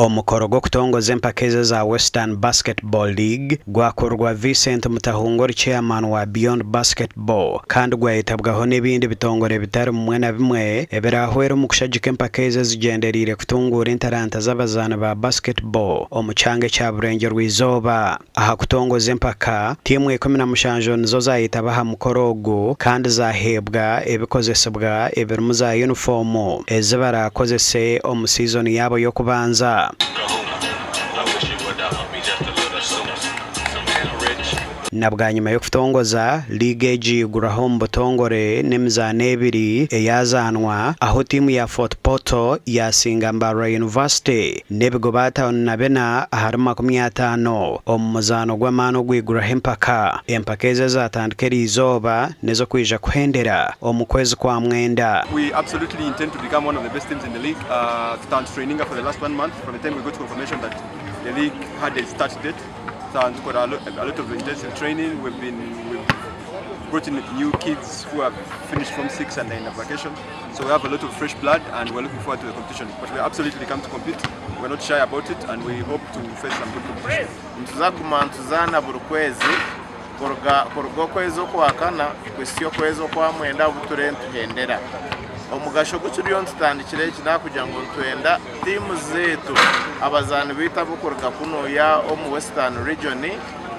Omukoro gw'okutongoza empaka ezi eza Western Basketball League gwakorwa Vincent Mutahunga ori Chairman wa Beyond Basketball kandi gwayetabwaho n'ebindi bitongore bitari bimwe na bimwe ebirahwere omu kushagika empaka ezi ezigyendereire kutunguura entaranta z'abazaani ba basketball omu kyanga ekya Burengyerwa-izooba. Aha kutongoza empaka, tiimu 17 nizo zaayetaba aha mukoro ogu kandi zaaheebwa ebikozesibwa ebirimu za yunifoomu ezi baraakozese omu siizoni yaabo y'okubanza. Na bwanyima y'okutongoza liigi egi yaigurwaho omu butongore n'emizaano ebiri eyazaanwa ahu tiimu ya Fort Portal yaasinga Mbarara University n'ebigoba 54 omu muzaano gw'amaani ogwiguraho empaka. Empaka ezi ezaatandika eriizooba n'ez'okwija kuhendera omu kwezi kwa Mwenda. We absolutely intend to become one of the best teams in the league. Tutandikire traininga for the last one month from the time we got confirmation that the league had a start date. Tutandikora a lot of intensive training. We've been we've brought in new kids who have finished form 6 and they're in a vacation. So we have a lot of fresh blood and we're looking forward to the competition. But we absolutely come to compete. We're not shy about it and we hope to face some good competition. Nituza kuguma nituzaana buri kwezi kuruga kuruga okwezi okwakana kuhitsya okwezi okwamwenda ahu turiyo nituhendera. Omugasho ogu turiyo nitutandikira eki n'ahakugira ngu nitwenda tiimu zaitu, abazaani baitu ab'okuruga kunuya omu Western Region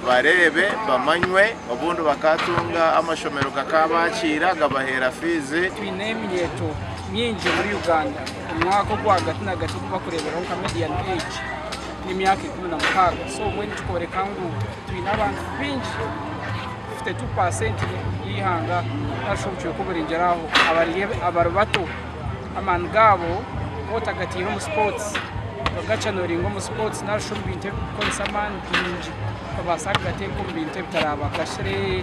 bareebe, bamanywe obundi bakaatunga amashomero gakaabakiira gabaheera fiizi. Twine eminyeeto mingi omuri Uganda. Omwaka ogwahagati nagati ogu barikureeberaho nka median age n'emyaka 16 so mbwenu kikworeka ngu twine abantu baingi 52% y'eihanga narishi obucweka oburengyera aho abari bato amaani gaabo waaba otagataire omu sports ogacanoringa omu sports narishi omu bintu ebirikukoresa amaani maingi obaasa kugateeka omu bintu ebitarabagasire.